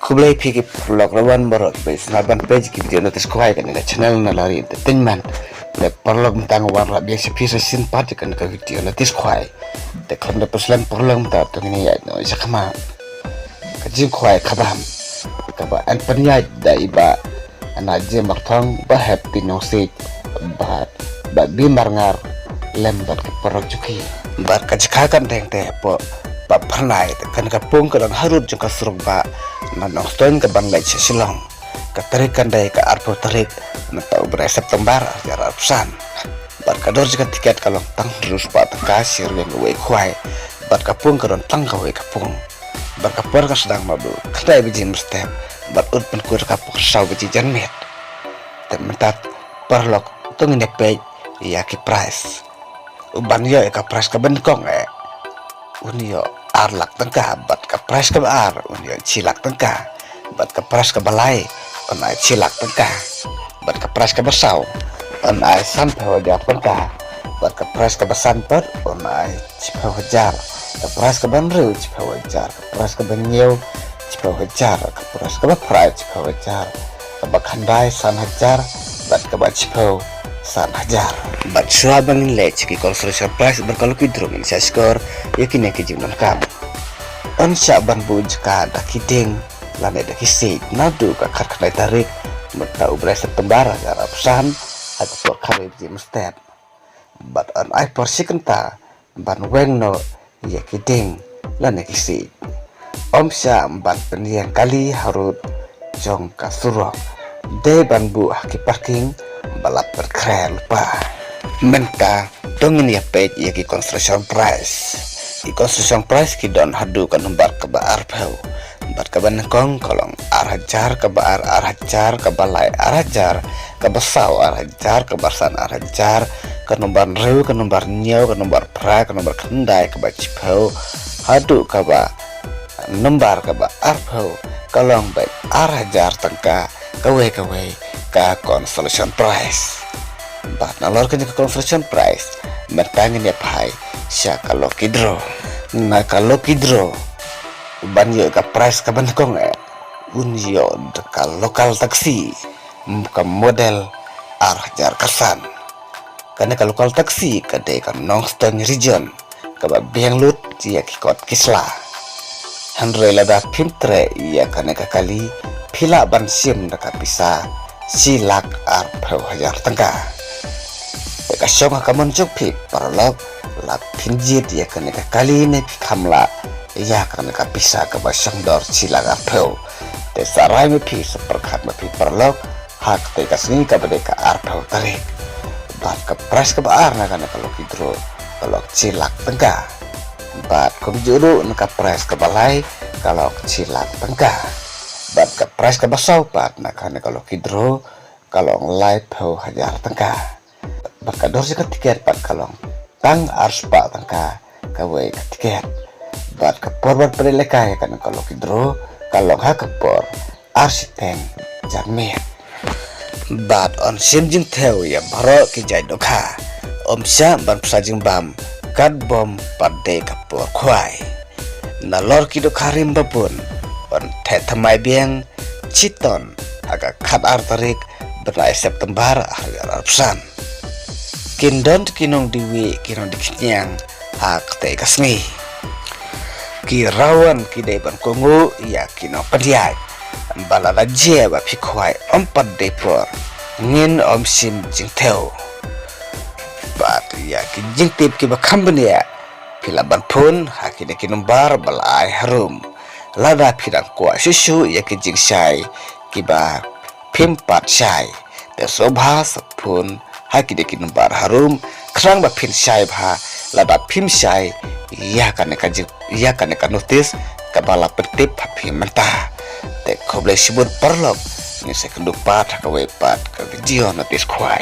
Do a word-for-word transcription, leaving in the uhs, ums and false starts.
Khublei phi ki paralok, la wan baroh ba sngewbha ban peit ki video notice khwai kane ka channel Nalari Entertainment. Te paralok, mynta nga wanrah biang sha phi sa shisien pat kane ka video notice khwai. Te khlem da pynslem paralok, mynta to ngin ïaid noh sha khmat. Ka jingkhwai khabam kaba yn pynïaid da i Bah Najim Marthong, Bah Hepti Nongsiej, bad Bah Bim Marngar, lem bad ki paralok jong ki. Bad ka jaka kan deng te hapoh Bah Phyrnai, te kane ka pung ka don harud jong ka surok bah na Nongstoiñ kaban leit sha Shillong. Ka tarik kan dei ka arphew tarik mynta u bnai September arhajar arphew san. Bad ka dor jong ka tiket ka long tang hynriew spah tyngka shi ryngwiang kawei khwai. Bad ka pung ka don tang kawei ka pung. Bad ka por ka sdang naduh khyndai baje mynstep bad un pynkut ha ka por saw baje janmiet. Te mynta paralok, to ngin ïa peit ïa ki prize. Uban ïoh ïa ka prize kaba nyngkong eh, un ïoh ar lak tyngka, bad ka prize kaba ar un ïoh shi lak tyngka, bad ka prize kaba lai un ai shi lak tyngka, bad ka prize kaba saw un ai sanphew hajar tyngka, bad ka prize kaba san pat un ai shiphew hajar, ka prize kaba hynriew shiphew hajar, ka prize kaba hynñiew shiphew hajar, ka prize kaba phra shiphew hajar, kaba khyndai san hajar, bad kaba shiphew san hajar. Bad shuwa ba ngin leit sha ki consolation prize bad ka lucky draw, ngin sa shkor ïa kine ki jingdonkam. Yn shah ban buh jaka da ki dieng lane da ki siej naduh ka khatkhyndai tarik mynta u bnai September arhajar arphew san, ha ka por khatwei baje mynstep. Bad yn ai por shi kynta ban weng noh ïa ki dieng lane ki siej. Ym shah ban pynïeng kali harud jong ka surok. Dei ban buh ha ki parking ba la pynkhreh lypa. Mynta to ngin ïa peit ïa ki consolation prize. Ki consolation prize ki don haduh ka nombar kaba arphew. Bad kaba nyngkong ka long ar hajar, kaba ar ar hajar, kaba lai ar hajar, kaba saw ar hajar, kaba san ar hajar, ka nombar hynriew, ka nombar hynñiew, ka nombar phra, ka nombar khyndai, kaba shiphew, haduh kaba nombar kaba arphew, ka long beit ar hajar tyngka kawei kawei ka consolation prize. Bad nalor kane ka consolation prize, mynta ngin ïa phai sha ka lucky draw. Na ka lucky draw, uban ïoh ka prize kaba nyngkong eh, un ïoh da ka local taxi, ka model ar hajar khatsan. Kane ka local taxi ka dei ka Nongstoiñ Region, kaba biang lut ïa ki kot ki sla. Hynrei lada phim treh ïa kane ka kali, phi lah ban shim da ka pisa shi lak arphew hajar tyngka. Te ka shong ha ka mon jong phi paralok, la phin jied ïa kane ka kali ne phi kham lah ïa kane ka pisa kaba shong dor shi lak arphew. Te sa rai ma phi, sa pyrkhat ma phi paralok, ha katei ka sngi kaba dei ka arphew tarik. Bad ka prize kaba ar na kane ka lucky draw ka long shi lak tyngka. Bad kumjuh ruh na ka prize kaba lai ka long shi lak tyngka. Bad ka prize kaba saw pat na kane ka lucky draw ka long laiphew hajar tyngka. Bad ka dor jong ka tiket pat ka long tang ar spah tyngka kawei ka tiket. Bad ka por ban pynlehkai ïa kane ka lucky draw ka long ha ka por ar shiteng janmiet. Bad yn shim jingthew ïa baroh ki jait dohkha. Ym shah ban pynshah jingbam katba ym pat dei ka por khwai. Nalor ki dohkha rim ba bun, yn theh thymmai biang shiton ha ka khatar tarik bnai September arhajar arphew san. Kin don ki nongdie wieh, ki nongdie khñiang ha katei ka sngi. Ki rawan ki dei ban kohnguh ïa ki nongpynïaid ba lada jia ba phi khwai ym pat dei por, ngin ym shim jingthew. Bad ïa ki jingtip kiba kham bniah phi lah ban phone ha kine ki nombar ba la ai harum. Lada phi dang kwah shuh shuh ïa ki jingshai kiba phim pat shai, te sngewbha sa phone ha kine ki nombar harum khnang ba phin shai bha lada phim shai ïa kane ka jing, ïa kane ka notice kaba la pyntip ha phi mynta. Te khublei shibun paralok, ngin sa ïakynduh pat ha kawei pat ka video notice khwai.